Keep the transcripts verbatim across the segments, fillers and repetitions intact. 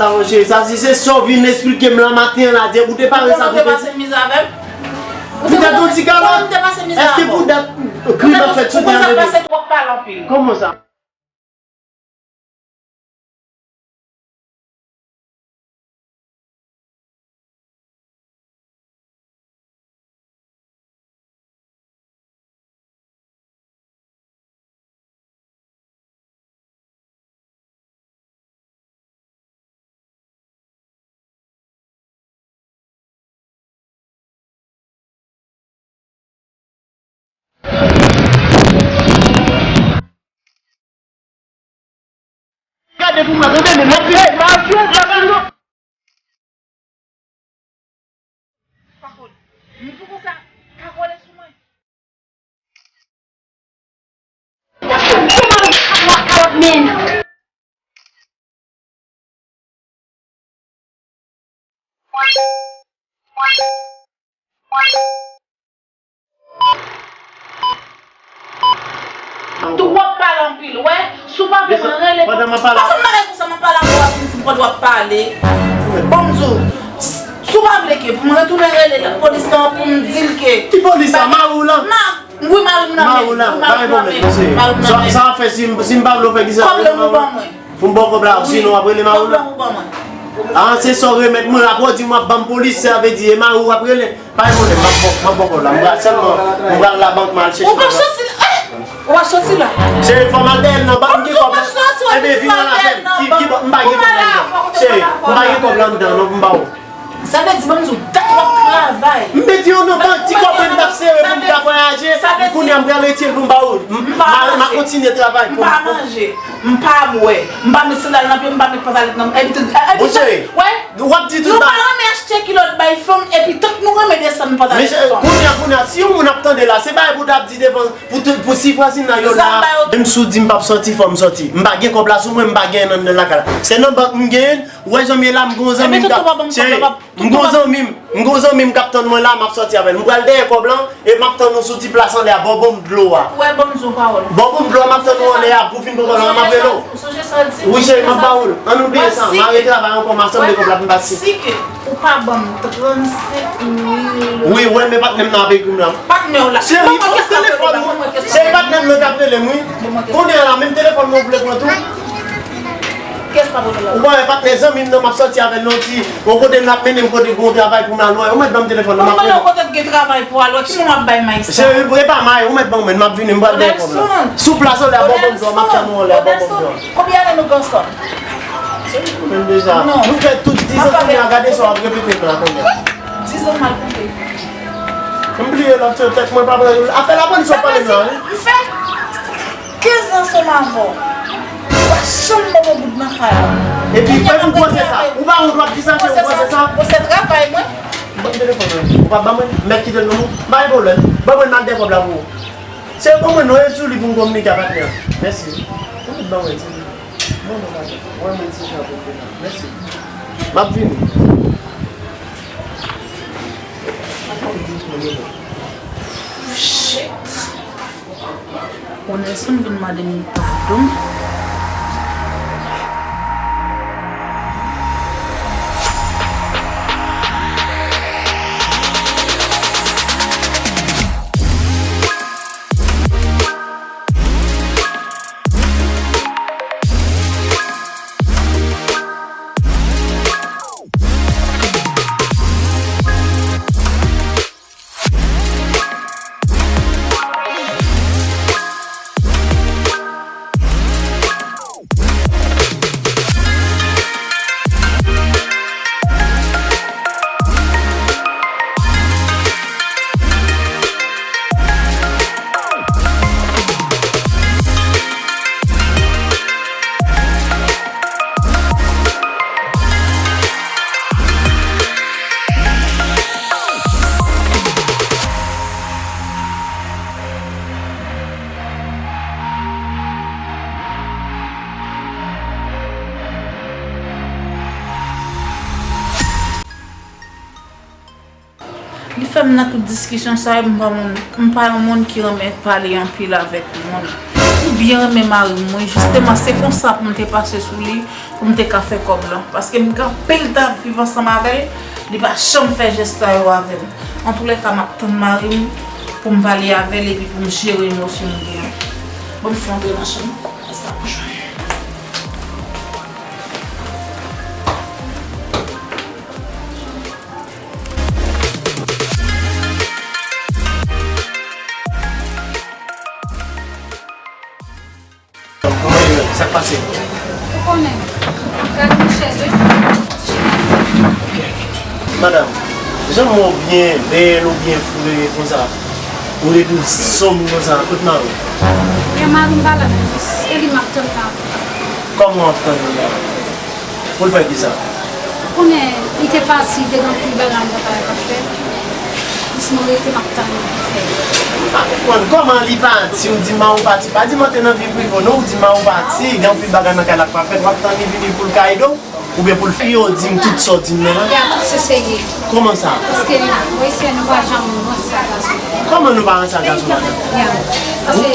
Sa, monchè, sa se, se sa w vin esplike m lan maten an la, depi ou te pare sa tou. Ou te pase mizè avè m? Poutèt yon ti kalòt? Èske poutèt krim ap fèt sou teren? Ou konn sa k pase, twòp pale anpil. Kòman sa? Gade pou mwen, tande, men mwen vire, m a vire travay non. Kakòl. M pou konsa, kakòl sou mwen. Kakòl, men. Twòp pale anpil, wè. Si w pa vle mwen rele. Pandan m ap pale. Paske m pa gen konsa, m ap pale avè w, w ap vin di m pandan w ap pale. Bon, m di w, si w pa vle ke pou m retounen rele lapolis lan pou m di l ke. Ki polis la? Mari w lan? Ma, wi, mari m nan men. Mari w lan, pa gen pwoblèm, mesye. Sa w ap fè si m, si m pa vle w fè kisa? Kòb lan ou ban mwen. Pou m ba w kòb la, sinon w ap rele mari w lan. Kòb lan ou ban mwen. Ah, se sa w remèt mwen, apre w di m w ap ban m polis, sa vle di e mari w w ap rele. Pa gen pwoblèm, m ap ba w, m ap ba w kòb la. M pral sèlman, m pral labank, m al chèche kòb la. Ou p ap soti la, eh! Ou p ap soti la. Cheri, fò m al dèyè l nan bank, m gen kòb la. Enben, vin al avè m. Ki, ki, m pa gen kòb la anndan. Cheri, m pa gen kòb la anndan, non, pou m ba w. Sa vle di, ban m di w, dat w ap travay. M te di w non, ban ti kòb mwen m t ap sere pou m ka vwayaje. Kounye a m pral retire l pou m ba w. M, m, m a kontinye travay pou m. M pa manje, m pa bwè, m pa met sandal nan pye m, m pa met pantalèt nan. Ebitid, ebitid, wè. W ap di tout bagay. Nou pa renmen achte kilòt bay fanm, epi tank nou renmen desann pantalèt fanm. Mesye, kounye a, kounye a, si yon moun ap tande la, se bagay pou w t ap di devan, pou tout, pou si Francine nan yo la. Menm si w di m p ap sòti, fò m sòti. M pa gen kòb la sou mwen, m pa gen nan, nan lakay la. Se nan bank m genyen l. Ou wè jan m ye la, m gon zanmi m k ap, cheri, m gon zanmi m, m gon zanmi m k ap tann mwen la, m ap sòti avè l. M pral dèyè kòb lan, e m ap tann ou sou ti plas anlè a, bò bonm dlo a. Ou wè, ban m di w yon pawòl. Bò bonm dlo a, m ap tann ou anlè a, pou w vin pran kòb lan, m ap rele w. Ou sonje sa w di? Wi, cheri, m ap ba w l. Ann oubliye sa, mare travay ankò, m a sanble kòb la pou m pase. Si ke ou pa ban m trannsenk mil. Wi, ou wè, men patnè m nan ap ekri m la. Patnè w la. Cheri, ban mwen kès la, telefòn mwen. Cheri, patnè m nan k ap rele m, wi. Kounye a la, menm telefòn mwen ou vle pran tou? Kès pa pran la? Ou pa wè patnè zanmi m nan, m ap sòti avè l nan ti, yon kote l ap mennen m kote gon travay pou m al wè. Ou mèt ban m telefòn nan, m ap rele. Ou kote gen travay pou al wè, ki moun w ap bay may sa? Cheri, e pa may, ou mèt ban mwen, m ap vini, m pral dèyè kòb la. Sou plas anlè a, bò bonm dlo a, m ap tann ou anlè a, bò bonm dlo a. Konbyen ane nou gen ansanm? Se li menm deja. Nou fè tout dizan kounye a, gade sa w ap repete m la kounye a. Dizan m al koupe. M bliye lòt yo tèt mwen pa pran. Afè lapolis w ap pale m la, wi. M fè kenz an ansanm avè w. W ap janm ban m yon goud nan kay la. Epi, fè m panse sa. Ou pa wont w ap di sa, ke ou panse sa? Ou se travay mwen. Ban m telefòn mwen. Ou pa ban mwen, mèt kite l nan men w. M pa gen pwoblèm. Ban mwen, m al dèyè kòb la pou ou. Se ban mwen non, e sou li pou m kominike ak patnè an. Mèsi. Ou mèt ban mwen ti. Ban mwen ti jan pou m fè sa. Mèsi. M ap vini. Shit. Ronelson vin mande m padon. Li fè m nan tout diskisyon sa yo, m pa moun, m pa yon moun ki renmen pale anpil avèk moun. Li Byen renmen mari m, wi. Jisteman, se konsa pou m te pase sou li, pou m te ka fè kòb lan. Paske m gen anpil tan ap viv ansanm avè l, li pa janm fè jès sa yo avè m. Antoulèka, m ap tann mari m pou m pale avè l epi pou m jere emosyon m gen an. Bon, m fè antre nan chanm. Sa m jwenn. Kòman ye menm? Sa k pase? Ou konnen. Gade yon chèz, wi. Ti chita. Madanm, jan m wè w byen bèl, ou byen fre konsa, ou depi w sonm konsa, kot mari w? Gen mari m pa la menm, jis e li m ap tann la. Kòman w ap tann li la? Pou l fè kisa? Ou konnen, li te pati, li te gen anpil bagay anndan kay la k ap fèt. Jis mwen rete, m ap tann li pou fè. M pa konprann. Kòman li pati, ou di m a ou pati? Pa di m antre nan vi prive w, non, ou di m a ou pati, gen anpil bagay nan kay la k ap fèt, w ap tann li vini pou l ka ede w? Oubyen pou l fè yo di m tout sa w di m nan la? Ya, tout se serye. Kòman sa? Paske nou, Ayisyen, nou pa janm ranse ak gason. Kòman nou pa ranse ak gason, madanm? Ya. Paske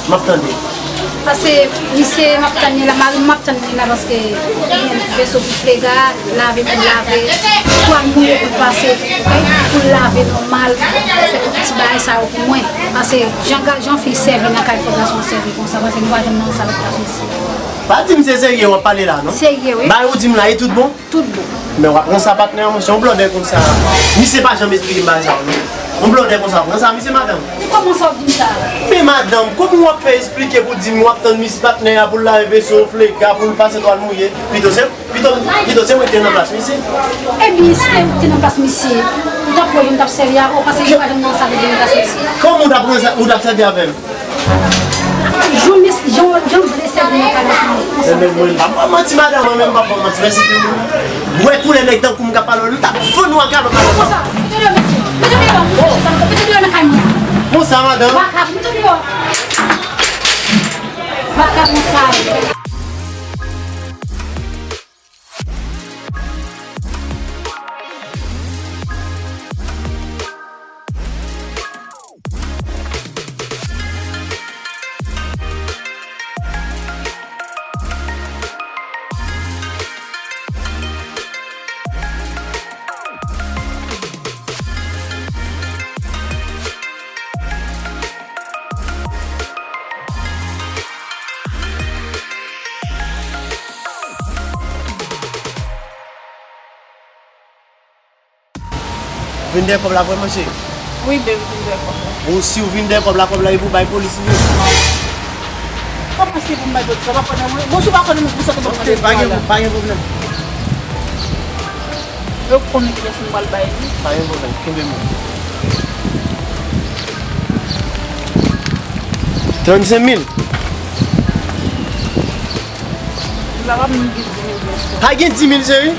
M ap tande. Paske misye, m ap tann li la, mari m, m ap tann li la, paske gen veso pou flega, lave pou lave, twal mouye pou l pase, oke? Pou l lave nòmal, fè tout ti bagay sa yo pou mwen. Paske jan ga-, jan fi sèvi nan kay, fò gason sèvi konsa, paske nou pa janm nan sa lòt gason si. Pa di m se serye w ap pale la, non? Serye, wi. Bagay ou di m la, e tout bon? Tout bon. Men w ap ranse a patnè an, monchè, yon blòdè konsa. Misye pa janm esplike m bagay sa yo, non. Yon blòdè konsa, w ap ranse a misye, madanm. Ou kòmanse ap di m sa. Men madanm, kòman w ap fè esplike pou di m w ap tann misye patnè a pou l lave veso, flega, pou l pase twal mouye? Pito se, pito, pito se mwen ki te nan plas misye. Ebyen, si te ou ki te nan plas misye, ou t ap wè jan m t ap sèvi avè w, paske li pa janm nan sa ki te nan plas misye. Kòman w t ap ranse, ou t ap sèvi avè m? Jan, jan, jan blese pou mwen pale sa. Ebyen, mwen pa ba w manti, madanm, mwen menm pa ba w manti, men si te wè koulè nèg tankou m k ap pale w, li t ap fann ou a kalòt, madanm. Konsa, mete deyò, mesye. Mete deyò, mete deyò nan kay mwen. Konsa, madanm. Vakabon, mete deyò. Vakabon sal. Vin dèyè kòb la vrèman, cheri? Wi, baby, vin dèyè kòb la. Bon, si w vin dèyè kòb la, kòb la e pou bay polis li ye. Kòman se pou m bay polis? Sa pa konnen mwen. Bon, si w pa konnen mwen, pou sa te pa konnen. Ok, pa gen, pa gen pwoblèm. Yo konnen kiyès m pral bay li. Pa gen pwoblèm, kenbe men. Trannsenk mil. Li pa menm gen di mil pesos. Pa gen di mil, cheri?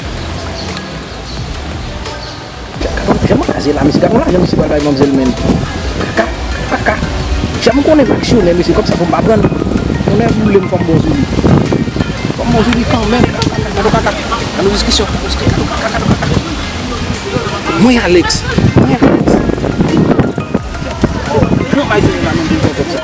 Gad on, gad on lajan misye pral bay manmzèl, menn. Kaka, kaka. Jan m konnen m aksyonè, mesye, kòb sa fò m pa pran l. Konnen boule m fò m bon sou li. Fò m bon sou li kanmenm. Gad on kaka. Gad on diskisyon. Gad on kaka, gad on kaka. Mwen Alex. Mwen Alex. Mwen bay timoun la nan bouton kòb sa.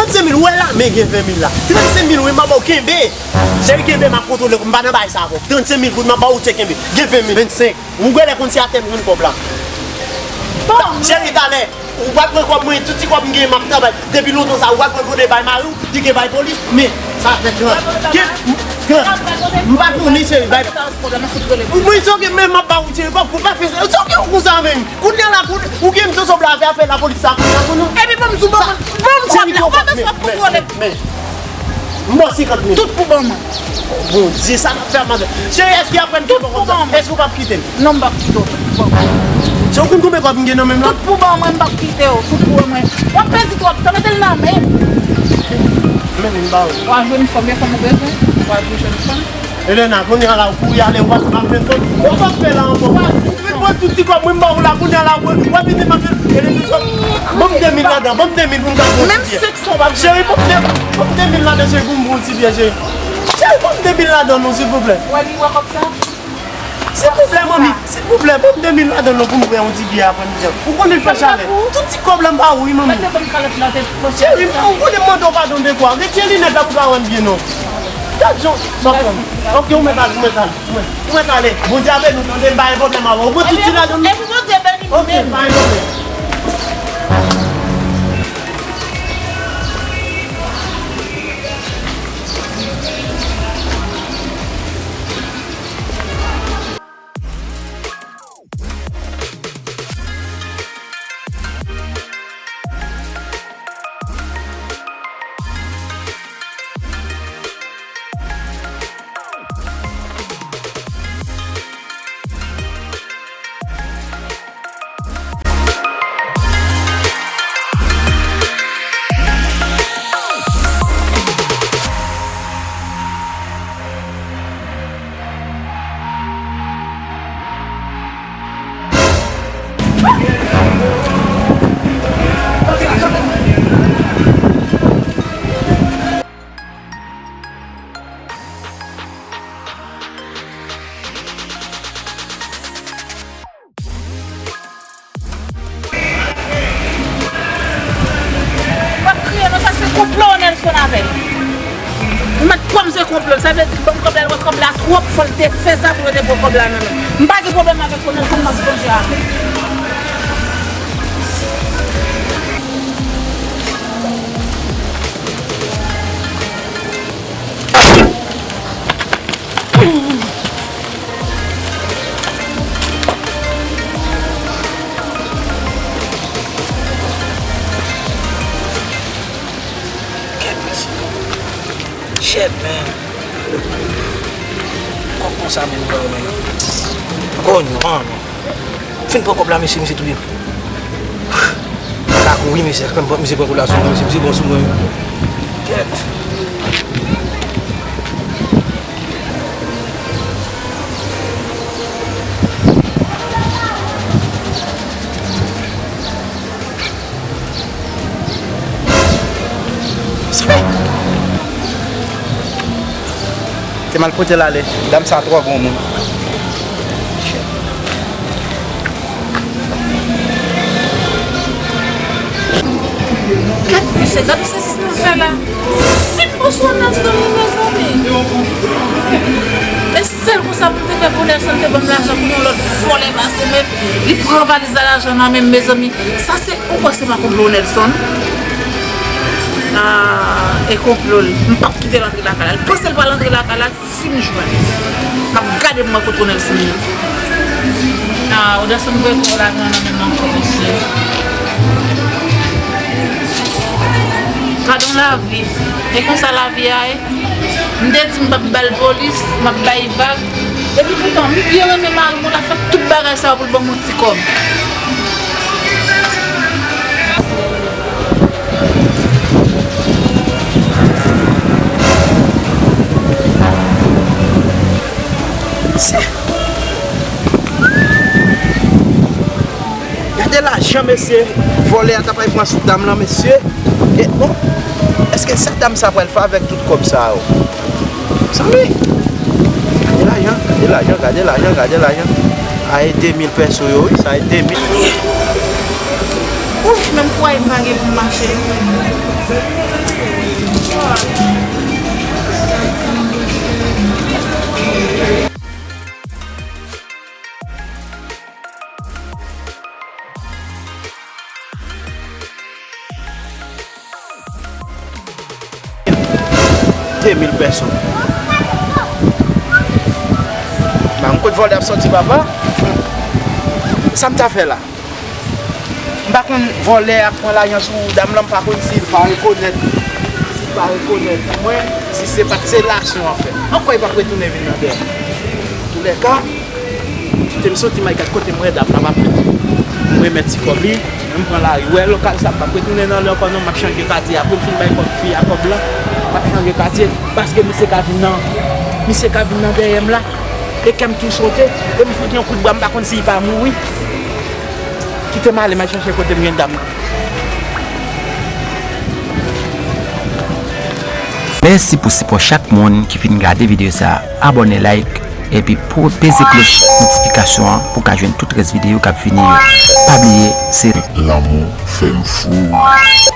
Trannsenk mil, ou wè la, men gen ven mil la. Trannsenk mil, wi, m ap ba w kenbe. Cheri, kenbe, m ap kontwole w, m pa nan bagay sa avè w. Trannsenk mil goud, m ap ba w, ou tcheke kenbe. Gen ven mil. Vennsenk. Ou genlè konn si atè m jwenn kòb la. Cheri, talè, ou pral pran kòb mwen, tout ti kòb m genyen, m ap travay. Depi lontan sa, ou pral pran kote bay mari w, li gen bay polis, men sa fè trant. Gen, trant. M pa konnen, cheri, bay. Mwen, se ok, men m ap ba ou, cheri, pa, pa fè sa. Se ok, ou konsa menm. Kounye a la, kounye, ou gen m sou la, fè afè lapolis sa, kounye a, kounye a. Epi, ban m di w, ban m, ban m kòb la, ou pa bezwen kontwole. Men, men. M ba w senkant mil. Tout pou ban mwen. Bondye, sa n ap fè a, madanm. Cheri, èske apre m te fè kòb sa, èske w p ap kite m? Non, m p ap kite w. Tout pou ban mwen. Cheri, ou konn konbyen kòb m gen nan men m la? Tout pou ban mwen, m p ap kite w. Tout pou ban mwen. W ap pèdi twòp tan, mete l nan men m. Men m ba w. W a jwenn fanm, e fanm ou bezwen. W a vin jwenn fanm. Elena, kounye a la, ou kouri ale, ou pa, ou pa jwenn fanm. Ou p ap fè la ankò. Ou vin pran tout ti kòb mwen, m ba ou la, kounye a la, ou, w ap kite m ap jwenn. Elena, ban m de mil ladan, ban m de mil pou m ka pran ti byen. Cheri, ban m de, ban m de mil ladan, cheri, pou m pran ti byen, cheri. Cheri, ban m de mil ladan, non, silvouplè. Wè li wè kòb sa? Silvouplè, manmi, silvouplè, ban m de mil ladan l non pou m pran yon ti biyè apre midi an. Ou konnen l fè chalè. Tout ti kòb la m ba ou, wi, manmi. Cheri, ou konnen m mande w padon de fwa. Retire linèt la pou w ka wè m byen non. Gad jan, sa fè m. Ok, ou mèt ale, ou mèt ale. Ou mèt, ou mèt ale. Bondye a beni w, tande, m pa gen pwoblèm avè w. Ou pran tout ti ladan l. Epi Bondye beni w menm. Ok, pa gen pwoblèm. W ap kriye non, sa se konplo Nelson avè l. M mèt kwè m se konplo l. Sa vle di l ban m kòb la, l wè kòb la twòp, fò l te fè sa pou yo te pran kòb la nan men m. M pa gen pwoblèm avèk ou, Nelson, m ap sonje a. Kèt mesye. Shit, man. Kòb konsa menm, bro, man. Konyo, man. Fin pran kòb la, mesye, misye touye m. Pa ka kouri, mesye, misye pran kòb la sou mwen, mesye, misye pran sou mwen. Kèt. Te mal pote l ale. Dam sa twò granmoun. Gad mesye, gad yon sezisman fè la. Fin bonswa Nelson, mezanmi. E sèl konsa pou m te fè pou Nelson te ban m lajan pou yon lòt vòlè pase menm. Li pran valiz la, lajan nan men m, mezanmi. Sa se, ou kwè se pa konplo Nelson? Ah, e konplo l. M p ap kite l antre lakay la. L panse l pral antre lakay la, l fin jwenn. M ap gade pou m wè kote Nelson ye. Ah, Odelson voye kò w ladan nan men m ankò, mesye. Gadon lavi. E konsa lavi a ye. M te di m p ap ba l polis, m ap bay vag. Epi poutan, m byen renmen mari m, l ap fè tout bagay sa yo pou l ban m yon ti kòb. Gade lajan, mesye. Vòlè a t ap al pran sou dam lan, mesye. E, bon, èske sa dam sa pral fè avèk tout kòb sa yo? Zanmi, gade lajan, gade lajan, gade lajan, gade lajan. Sa e de mil pèso yo, wi, sa e de mil. Ouf, menm kwaye m pa gen pou m mache. De mil pèso. Ba m kot vòlè ap sòti, papa. Sa m ta fè la? M pa konn, vòlè a pran lajan sou dam lan, m pa konn si l pa rekonèt. Si l pa rekonèt mwen, si se pa t se lasyon an fè. Ankò, li p ap retounen vin nan dèyè m. Antoulèka, kite m soti, m al gad kote m wè dam lan, m ap remèt ti kòb li, men m pran lari. Ou wè lokal sa, m p ap retounen nan li ankò non, m ap chanje katye. Apre m fin bay kòb fi a kòb lan, m ap chanje katye, paske misye ka vin nan, misye ka vin nan dèyè m la, e kè m tou sote, e m fout yon kout bra, m pa konn si l pa mouri. Kite m ale, m al chèche kote m gen dam nan. Mèsi pou sipò chak moun ki fin gade videyo sa a. Abòne, like, epi peze kloch notifikasyon an pou w ka jwenn tout rès videyo k ap vini yo. Pa bliye, se lanmou fè m fou.